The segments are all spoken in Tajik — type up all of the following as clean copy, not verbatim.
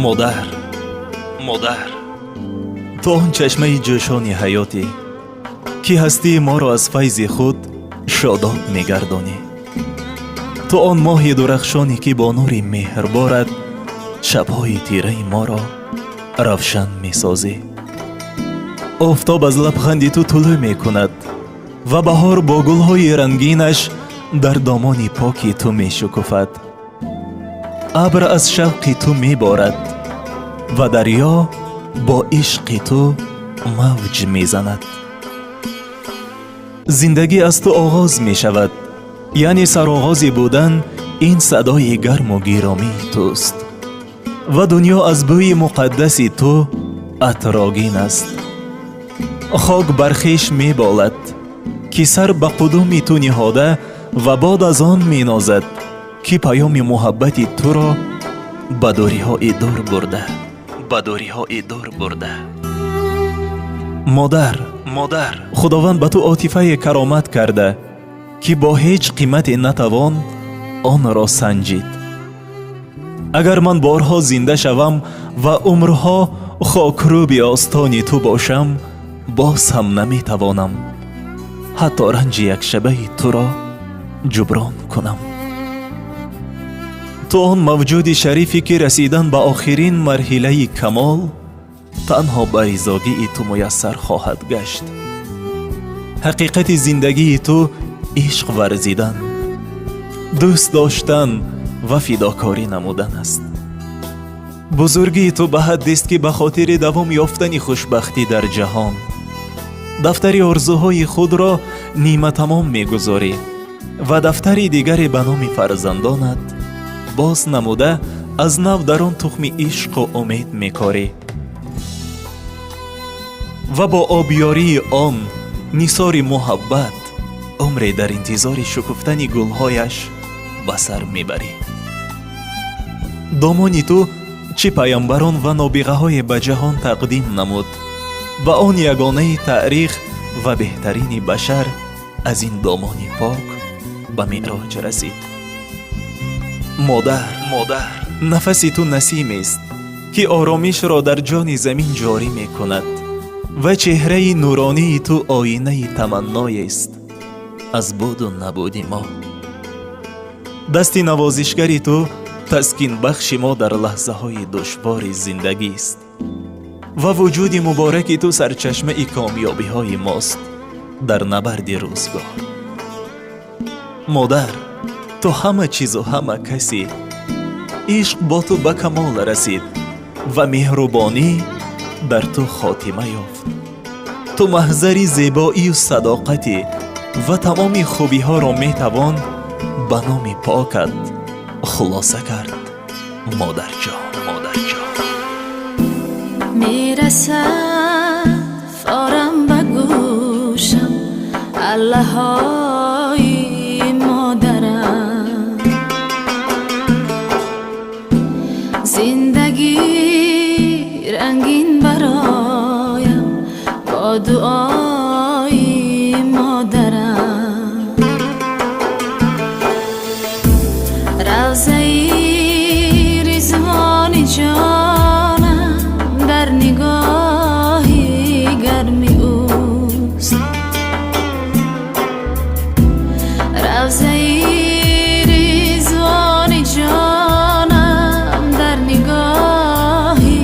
Модар, модар, ту он чашмаи ҷӯшони ҳаётӣ, ки ҳастии моро аз файзи худ шодоб мегардонӣ. Ту он моҳи дурахшоне, ки бо нури меҳрборат шабҳои тираи моро равшан месозӣ. Офтоб аз лабханди ту тулӯъ мекунад ва баҳор бо гулҳои рангинаш дар домони поки ту мешукуфад. Абр аз шавқи ту меборад ва дарё бо ишқи ту мавҷ мезанад. Зиндагӣ аз ту оғоз мешавад, яъне сароғози будан ин садои гарму гиромии туст ва дунё аз бӯи муқаддаси ту атрогин аст. Хок бар хеш меболад, ки сар ба қудуми ту ниҳода, ва бод аз он менозад, ки паёми муҳаббати туро ба дуриҳои дур бурда, ба дуриҳои дур бурда. Модар, модар, Худованд ба ту отифае каромат карда, ки бо ҳеҷ қимате натавон онро санҷид. Агар ман борҳо зинда шавам ва умрҳо хокрӯби остони ту бошам, боз ҳам наметавонам ҳатто ранҷи якшабаи туро ҷуброн кунам. Ту он мавҷуди шарифе, ки расидан ба охирин марҳилаи камол танҳо ба ризогии ту муяссар хоҳад гашт. Ҳақиқати зиндагии ту ишқ варзидан, дӯст доштан ва фидокорӣ намудан аст. Бузургии ту ба ҳаддест, ки ба хотири давом ёфтани хушбахтӣ дар ҷаҳон дафтари орзуҳои худро ниматамом мегузорӣ ва дафтари дигаре ба номи фарзандонат боз намуда, аз нав дар он тухми ишқу умед мекорӣ ва бо обёрии он нисори муҳаббат умре дар интизори шукуфтани гулҳояш ба сар мебарӣ. Домони ту чӣ паямбарон ва нобиғаҳое ба ҷаҳон тақдим намуд ва он ягонаи таърих ва беҳтарини башар аз ин домони пок ба меъроҷ расид. Модар, модар, нафаси ту насимест, ки оромишро дар ҷони замин ҷорӣ мекунад, ва чеҳраи нуронии ту оинаи таманноест аз буду набуди мо. Дасти навозишгари ту таскинбахши мо дар лаҳзаҳои душвори зиндагист ва вуҷуди мубораки ту сарчашмаи комёбиҳои мост дар набарди рӯзгор. Модар, ту ҳама чизу ҳама касӣ. Ишқ бо ту ба камол расид ва меҳрубонӣ дар ту хотима ёфт. Ту маҳзари зебоию садоқатӣ ва тамоми хубиҳоро метавон ба номи покат хулоса кард. Модарҷон, модарҷон. Мерасад форам ба гӯшам аллаҳои модарам. Зиндагӣ рангин бароям бо дуои модарам. Равзаи Ризвони ҷонам дар нигоҳи гарми ӯст. Равзаи Ризвони ҷонам дар нигоҳи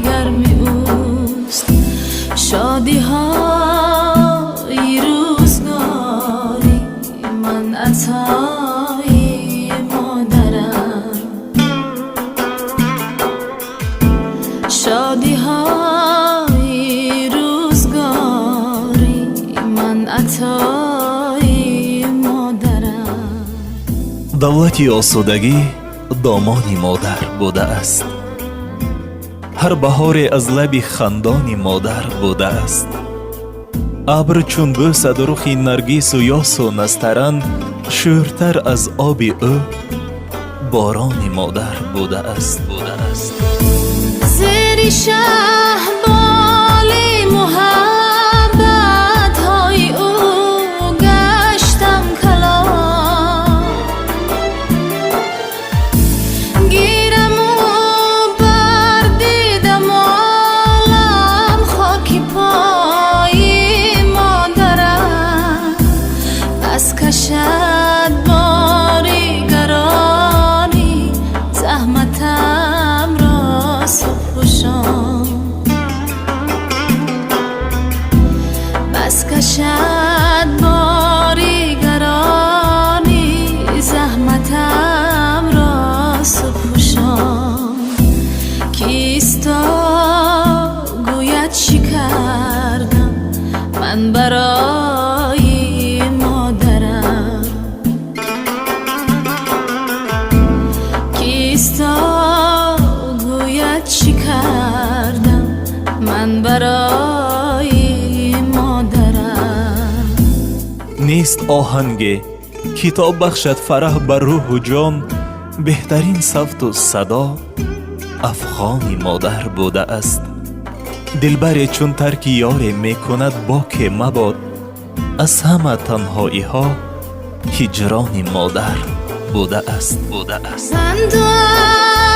гарми ӯст. Шодиҳои рӯзгори ман атои модарам. Шодиҳои рӯзгори ман атои модарам. Давлати осудагӣ домони модар будааст. Ҳар баҳоре аз лаби хандони модар будааст. Абр чун бӯсад рухи наргису ёсу настаран, шӯртар аз оби ӯ борони модар будааст, будааст. Зери шаҳболи муҳаббатҳои ӯ гаштам калон. Гираму бар Нест оҳанге, ки то бахшад фараҳ ба рӯҳу ҷон, беҳтарин савту садо афғони модар будааст. Дилбаре чун тарки ёре мекунад, боке мабод, аз ҳама танҳоиҳо ҳиҷрони модар будааст, будааст. Панду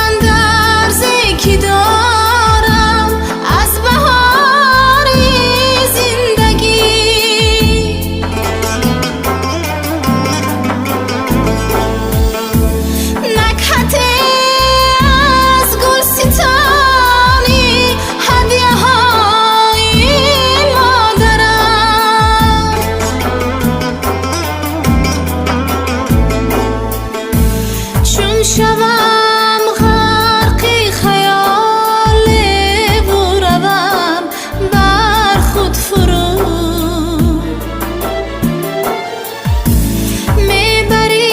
андарзе ки дорам аз баҳори зиндагӣ, накҳате аз гулситони ҳадияҳои модарам. Чун шавам ғарқи хаёлеву равам бар худ фурӯ, мебарӣ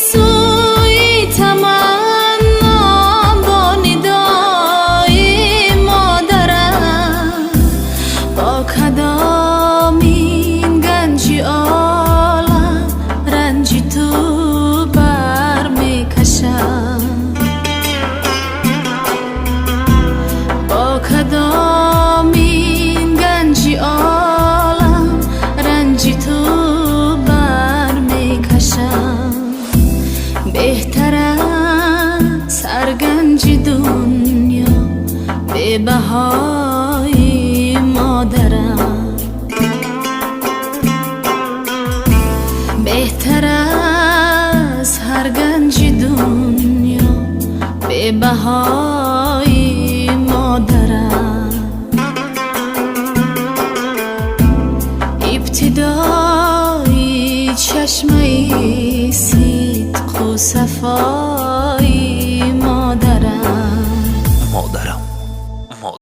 сӯи таманно бо нидои модарам. Бо кадомин ганҷи олам ранҷи ту бармекашам, бо кадомин ганҷи олам ранҷи ту бармекашам. Беҳтар аз ҳар ганҷи дунё бебаҳои модарам, беҳтар аз ҳар ганҷи дунё бебаҳои модарам. Ибтидои чашмаи сидқу сафои модарам. Модарам.